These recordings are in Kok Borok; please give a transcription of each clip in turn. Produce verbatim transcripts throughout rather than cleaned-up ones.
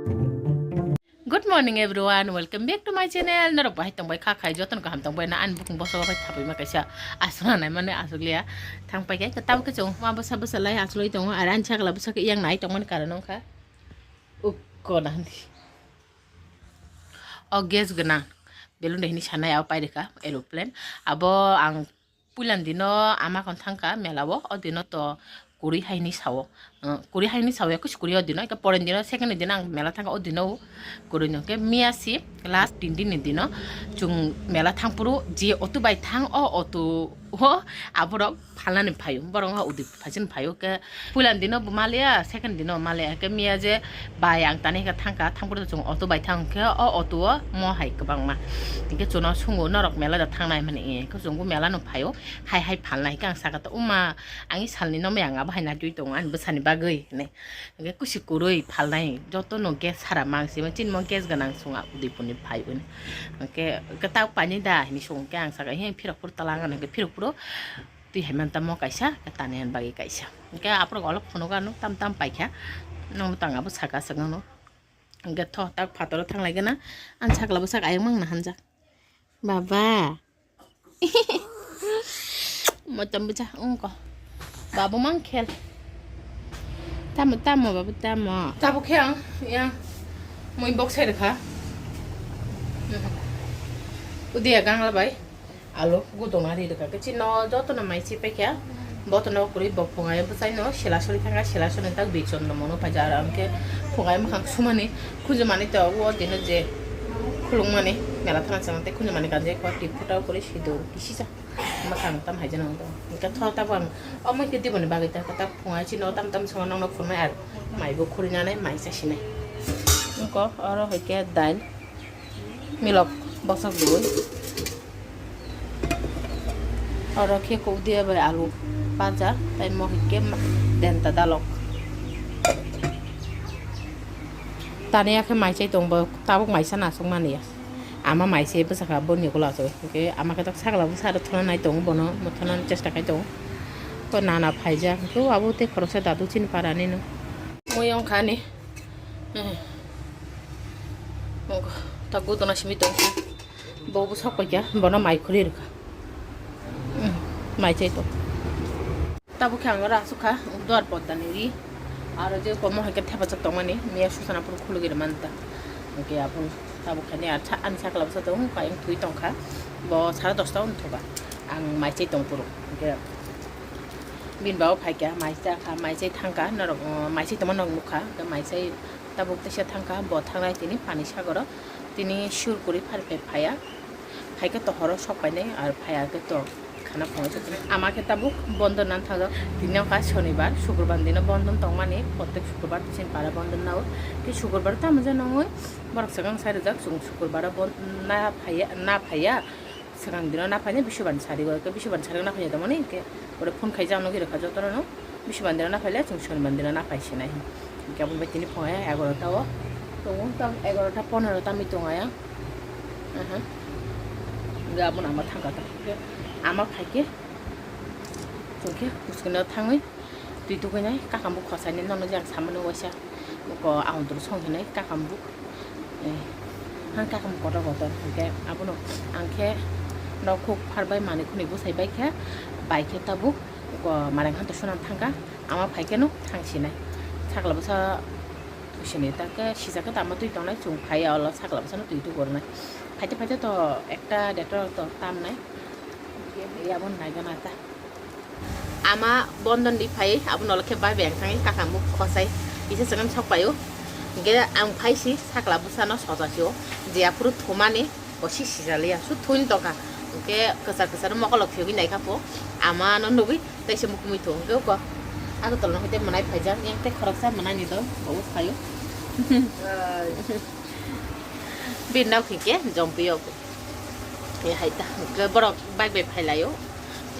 Good morning everyone, welcome back to my channel. Norok bahai tongbai kha khai, jotono kaham tongbai na, ani bukung boso bai thapai ma kaisa aswk na nai mane aswk liya. Thang pai khe tabuk khe chwng ma bwsa bwsa lai aswk lai tongo, ar ani sakla bwsa khe yang nai tongmani karon wngkha ukko na hindi. O gas gwnang belun de hini sanai abo pai rwkha aeroplane. Abo ang puilan dino ama kon thangkha mela o, o dino to kuri haini sao. Uh, kuri haini sao, ekus kuri o dino, eka poren dino, second dino ang mela thangkha o dino kuri no. Ke miya si last tin din ni dino chung mela thangpuru je auto bai thang, o auto o aborok phalnani phaio, borok ha udi phaisin phaio ke. Puilan dino bo maliya, second dino maliya. Ke miya je bai ang tani khe thangkha, thangpuru chwng auto bai thang khe, o auto o mo hai kwbangma. Hingke chuno sungo norok mela da thangnai mani, e, khe chwngbo mela no phaio, hai hai phalnai. Hingke ang saka to, "Uma, ang i salni no maya ang abo hai na twi tongo ani bwsani bagwi," hinwi. Hingke kusi kwrwi phalnai, joto no gas sara mang se, chini mo gas gwnang sunga Udaipurni phai hwnwi. Hingke kwtak painai da hinwi sung khe ang saka, "He phirok phuru twlang," hingke phirok phuru twi hai man tamo kaisa, tani han bagwi kaisa. Hingke aphuru olok phunuk ano tam tam paikha. Nang tang abo saka saka no. Hingke tho tak phataro thang lai gana. An sakla bwsak ayang mang na hanjak. Baba. Motom bwsa ungko. Babu mang khel. Tamo, tamo, babu, tamo. Tabo khe ang, yang. Mui bok sai rwkha. Udia gangla bai. Alo gudung ari rwkha khe chini no joto no mai si paikha. Boto no kwrwi bo phungai bwsai no sela sori thangkha, sela sori tak bichon no mono paija aro hwnkhe phungai mwkhang sumani khunjumani to o dino je khulungmani mela thana chwng tei khunjumani kanjai kok tip photo kwrwi sidor kisisa mwkhang tam hai jana wngkha. Hwnkhe tho tabang omo khe diboni bagwi ta tak phungai chini o tam tam songo nokno phunai ar mai bo khurinani mai chasinai. Wngkha oro hai khe dal. Milok bosok dui. Oro khe kok dia bai alu paja, tai mo hikke ma-, denta dalok. Tani akhe mai chai tong bo, tabuk mai sana asuk mani ya. Ama mai se bwsakha boni ulo asuk. Hingke ama khe tak sakla bwsa aro thona nai tongo bono, mo thona ni chesta khai tongo. Ko nana phaijak, ko abo tei khoroksa dadu chini para ni no. Mui wngkha ni. Eh. Wngkha. Tak gudana simi tong. Bo bo sok paikha, bono mai khuri rwkha. Hmm. Mai chai tong. Tabuk khe ang oro asuk kha, duar podda ni ri. Aro je komo hai khe thepajak tongmani, miya susana phuru khulugwi rwmani ta. Hwnkhe aboni tabuk khe ani sakla bwsa tongo, kayang thwi tongkha. Bo sare dosta wng thoba. Ang mai chai tong phuru. Hwnkhe bini baba phaikha, mai chakha, mai chai thangkha, norok, uh, mai chai tongma norok nukha. Hwnkhe mai chai tabuk teisa thangkha, bo thangnai tini pani sagoro. Tini sur kwrwi phari phai phaiya. Hai khe to horo sok painai, ar phaiya khe to khana phungo se tini. Ama khe tabuk bondo nan thajak. Tini wngkha sonibar, sukurbar dino bondo tongmani. Protek sukurbar chin para bondo nao. Khe sukurbar tamo je nongoi borok swkang sai rijak, chwng sukurbar o bon-, na phaiya, na phaiya. Swkang dino na phainai, bisubar ni sari o, khe bisubar ni sari o na phaiya tongmani, hwnkhe oro phone khaijak nugwi rwkha jotono no. Bisubar dino na phaile, chwng sonibar dino na phai sinai. Hwnkhe aboni bai tini phungai egarota o tongo, tamo egarota ponero tamo tongo ayang. Aha. Hwnkhe abono ama thangkha ta. Hwnkhe ama phaikhe, chwngkhe bwskangno thangwi twi tukuinai, kakam buk khosainai, nono je ang samani waisa. Ko ang duru song hinai kakam buk. Eh, ang kakam kotor kotor. Hwnkhe abono ang khe nok khuk phar bai manwi khwnwi bwsai bai khe, bai khe tabuk ko mareng han to swnam thangkha. Ama phai khe no thang sinai. Sakla bwsa twi sinai ta khe sijak khe tamo twi tongnai chwng phai ya olo sakla bwsa no twi tukurunai. Phaite phaite to ekta detor to tamnai. Yabon nai gana ta. Ama bondon di phai, abo nolo khe bai bai ang thangwi kakam buk khosai kisa chwngno sok paio. Hingke ang phai si sakla bwsano soja sio, je aphuru thumani bo si sijaliya, su thun tongkha. Hingke kwchar kwchar mokolo phiyogwi naikha po, ama no nugwi teisa mukumui thung hingke uko. Ako tolno hwte mwnai phaijak, yang tei khoroksa mwnai ni do, obo phaio. Bini nok hingke jompiyo. E hai ta, hingke borok bike bai phai laio.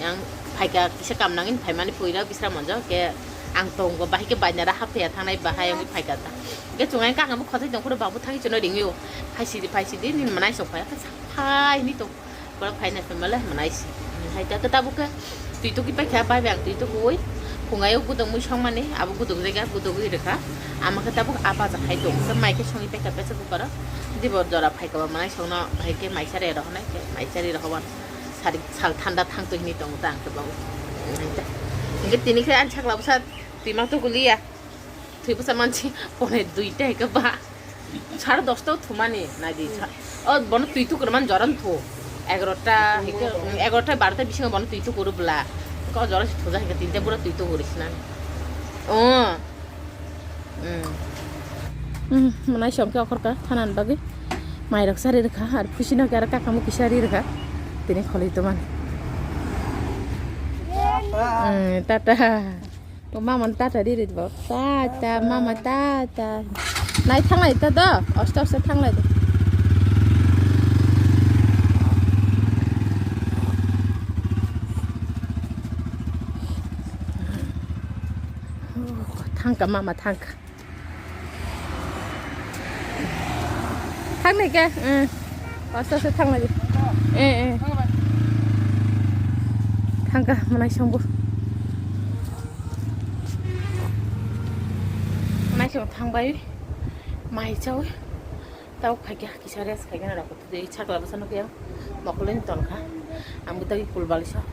Yang phaika kisa kam nangin phaimani puira bisra monjo ke ang tongo bahai ke bainara hapya thangnai bahai ang phaika ta. Hingke chungai kaka bo khotai tong khoro babu thangwi chuno ringyo. Phai sidi phai sidi nin manai sok phai phai ni tong. Borok phaina phaimale manai si. Hai ta ke tabuk ke twi tuki paikha bai bai ang twi tukuwi. Phungayo gudok mui songmani, abo gudok jaga, gudok ui rwkha. Ama khe tabuk a baja khai tong. Khe mai khe songi pekha pressure cooker o. Dibo jora phai kaba manai songno, hai khe maisa re rohonai, khe maisa ri rohoban. Sari sal thanda thang twi hini tongo ta ang khe babu. Hingke tini khe ani sakla bwsa twima tukuliya. Twi bwsa mansi pone duita hai khe ba. Sare dosta o thumani, naidi. Sa-, o, bono twi tukur man joran thu. Egarota, hingke, mm, egarota barota bisingo bono twi tukuru bla. Ko jora se thuja hingke tinta bura twi tukuri sina. O. Mm. Mm, manai songke okhorka thanan bagwi. Mairok sari rwkha, ar phusino ke ar kakamo kisa ri rwkha. Tini kholi tomani. Mm, tata. O mama tata riri bo. Tata, mama tata. Nai thanglai ta do. Osta osta thanglai do. Thangka mama thangka. Thangnai khe, eh. Aste aste thanglai di. Eh, eh. Thangka, manai songbo. Manai song thangbai. Mai chawi. Tau khaikha, kisa rest khaikha na rokho. Tei chakla bwsa nukhe ang. Mokolin tonkha. Ang bwtagwi kulbaliso.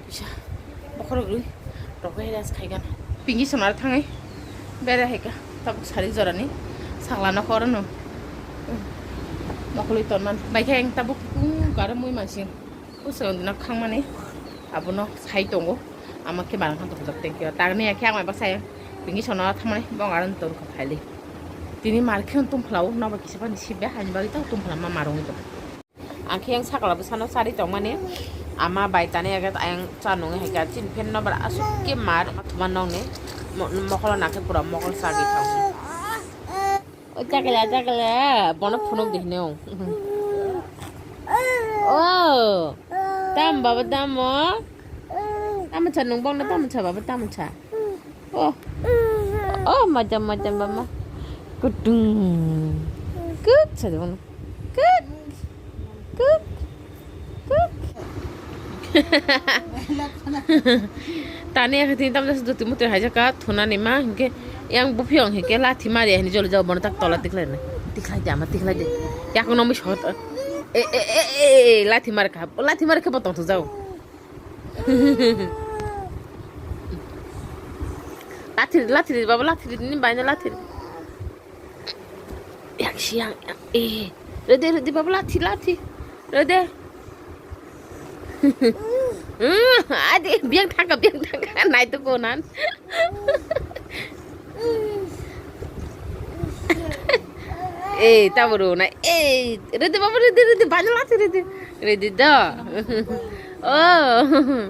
Kisa bokhorok rwi rok bai rest khai gana. Pingi sonar thangai bere hai ka tabuk sari jorani sakla no koro no mokolwi tonman bai khe ang tabuk kung karo mui mansing usai ondina khangmani abono sai tongo ama khe barang khan tongthok tengkhe tagni ya khe ang bai bwsai pingi sonar thamani bong aro tor kha phaili tini mar khe tum phlao nobo kisa pani sibya haini bagwi tang tum phla ma marung tong. Ang khe yang sakla bwsano chari tongmani ama bai tani age ayang cha nungwi hai kha chini phen no bara aswk ke mar thuma nokni mo-, mokolo nakhe pura mokol chagwi thang. O chakla chakla bono phunuk di hino. O tam baba tamo. Tamo cha nung bongno tamo cha baba tamo cha. Oh. Oh, macha macha mama. Kutung. Kuk sa dong. Kuk. Kuk. Kuk. Tani akhe tini tamjak se duti muti haijak ka thunani ma hinkhe yang buphi ong hinkhe lathi mari hini joli jao bono tak tola tikhlai nai. Tikhlai de ama tikhlai de. Yakung nang bisot. E e e e lathi mari kha. Lathi mari khe botong thujao. Lathiri, lathiri, baba, lathiri, ni baino lathiri. Yang siang, yang, eh. Rede, rede, baba, lathi, lathi. Rede. Hmm, adi, biang thangka, biang thangka, nai tu konan. Eh, taburu na. Eh, rede baba, rede, rede, banyak lah, rede. Rede dah. Oh.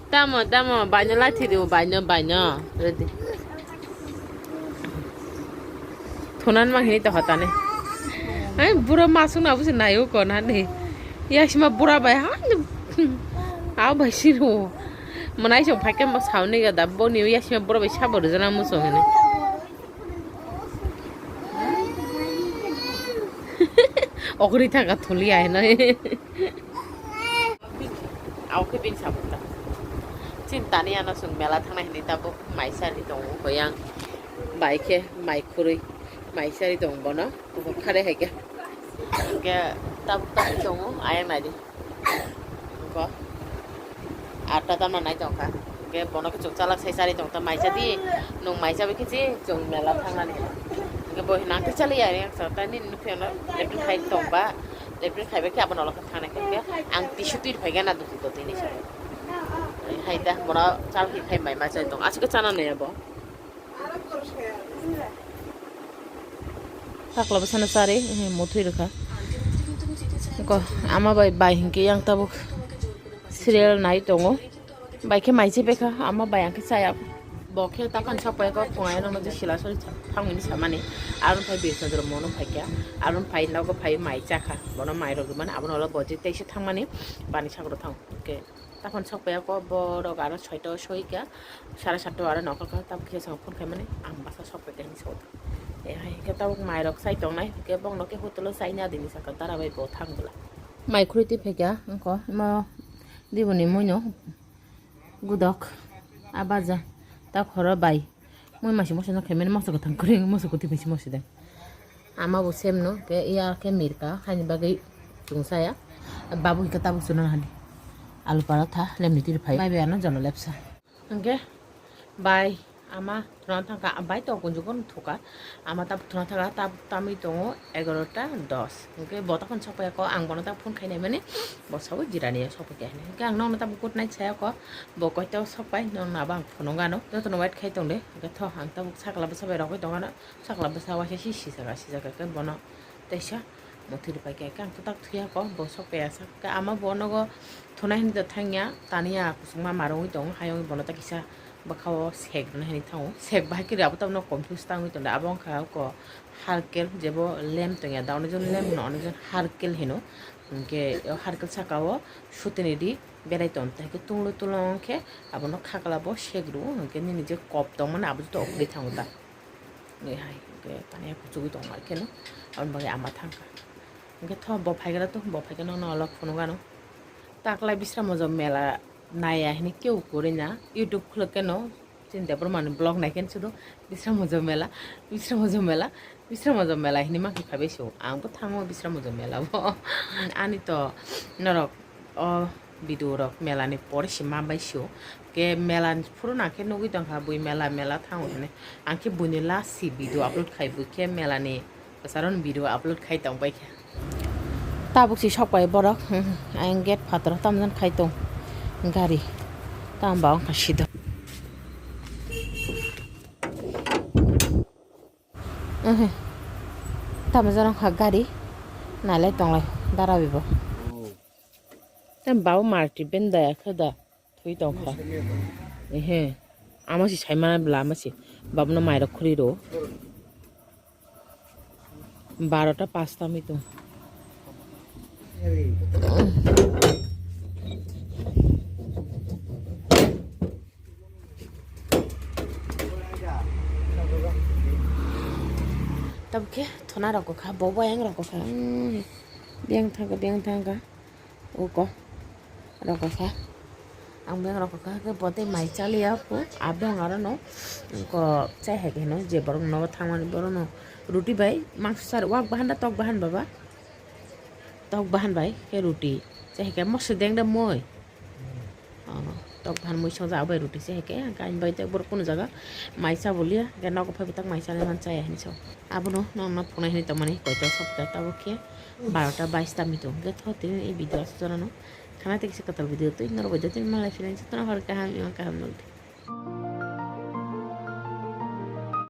Tamo, tamo, banyak lah, rede, banyak, banyak. Rede. Thonan mang hini to hotane. Ai, bura masuk na busi nayo ko na ni. Ya sima bura bai ha. Au bai siro. Manai so phake ma sauni ga da boni ya sima bura bai sabo rijana muso hini. Okri thaka thuli ai na. Au khe bini sabuk ta. Chin tani ano sung mela thangna hini tabuk maisa ri tongo koyang. Bai khe mai khurui maisa ri tongo bono. Khare hai khe. Hingke tabuk tabuk tongo ayang nai di. Ko. Atta tamna nai tongkha. Hingke bono khe chukchalak sai chari tongta maisa di. Nung maisa bai khe chi chung mela thangnani. Hingke bo hinang khe chali ya yang sa tani nuphi ano lepin khai tongba. Lepin khai bai khe abono lokha thangnai khe ang tissue twi phai gana duti to tini sa. Hai da bono chal hi khai mai ma chai tong. Asuk chana nai abo. Sakla bwsano chari, eh, muthwi rwkha. Ko, ama bai, bai hinkhe yang tabuk serial nai tongo. Bai khe mai chebekha, ama bai ang khe chaya. Bo khe takhani sakpai kho, phungai nangno je sila sori thangmani samani. Aroni phai Birchandra mono phaikha. Aroni phai nogo phai mai chakha. Bono mai rok rwmani, abono ulo bo je teisa thangmani, bani sagoro thang. Hwnkhe takhani sakpai kho, borok aro soito soika. Sare satta o aro nokol kha, tabuk khe chwng phone khaimani, ang bwsa sok pai khe hinwi sa o. E hai khe tabuk mairok chai tongnai, hwnkhe bongno khe hotel o chaina dini saka dara bai bo thang bwla. Mai khurui twi phaikha, wngkha imo diboni muino gudok, a baja. Ta khoro bai. Mui masi mosi no khaimani moso kwthang kwrwi moso kwtwi masi mosi de. Ama bo sem no ke iya ke mirka hani bagwi chungsaya. Babu hika tabuk sunan hani. Alu paratha lemni tiri phai. Bai bai ano jono lepsa. Hingke bai ama thuna thangka bai to kunju kun thuka. Ama tabuk thuna thangka tab tamwi tongo egarota dos. Hingke bo tokon sokpaiya ko ang bono tak phone khainai mani bo sabo jirani ya sokpaiya hini. Hingke ang nono tabuk good night saya ko. Bo koito sok pai, nong nabo ang phunukgano, jotono wait khai tongde, hwnkhe tho ang tabuk sakla bwsa bai rogwi tongano, sakla bwsa waisa si sijak sijak khe bono teisa muthwi rwpai khe ang kwtak thwiya kho, bo sok paiya sak khe ama bo nogo thunai hinwi thangya, taniya kusukma ma rwngwi tongo, hayung bono ta kisa bwkhao sek rwna hinwi thango, sek bahai khe abo tabukno confuse tangwi tongde, abo wngkha kho harkel, jebo lem tongya da, ono jon lem hino, ono jon harkel hino, hwnkhe o harkel sakao sutini ri. Berai ton, tai khe tunglo tunglo wng khe abono khakla bo sek rw, hwnkhe nini je kop tongmani abo joto okhorwi thango ta. Nui hai hwnkhe tani kuchugwi tongma kheno aboni bagwi ama thangkha. Hwnkhe tho bo phaigra to, bo phaigra nono olok phunukgano. Taklai Bisramojom mela naiya hini keu kwrwi na YouTube khuluk kheno. Chini Debbarmani vlog nai khe sudo Bisramojom mela, Bisramojom mela, Bisramojom mela hinwi ma khe phaibai sio. Ang bo thango Bisramojom mela o. Ani to norok o video rok mela ni pore se ma bai sio. Ke mela ni phuru nang khe nugwi tong kha bui mela mela thango hinwi. Ang khe buini last si video upload khai bui khe mela ni kwcharo ni video upload khai tong bai kha. Tabuk si sok pai borok, hmm, ayang gate phataro tamjani khai tong gari, tamo ba wngkha sidok. Ehe, tamjani wngkha gari, nailai tonglai dara bibo. Tam babu marti ben daya khe da. Thwi tong kha. Ehe. Ama si sai mano bwla ama si. Babono mairok khuri rw. Barota pasta mi tong. Tabuk khe thona rok kha, bo bo yang rok kha. Hmm. Biyang thang kha, biyang thang kha. Uko rokokha. Ang beng rokokha khe bo tei mai chaliya pho. Abong arono ko chai hai khe hino je borok nogo thangmani borokno ruti bai mangso sar wak bahan da tok bahan baba. Tok bahan bai khe ruti chai hai khe mosri deng da moi. Oh, tok bahan moi songja abai ruti chai hai khe ang kain bai tei borok kunu jaga mai cha boliya khe nogo phai bo tak mai chaliya man chaya hinwi sao. Abono nokno phunai hinwi tongmani koito sokta tabuk khe barota bais ta mitung. Hwnkhe tho tini e video aswk jorano khana tei kisa kwtal video twi norok bai jotoni malai philai jotono hor kaham ima kaham nukdi.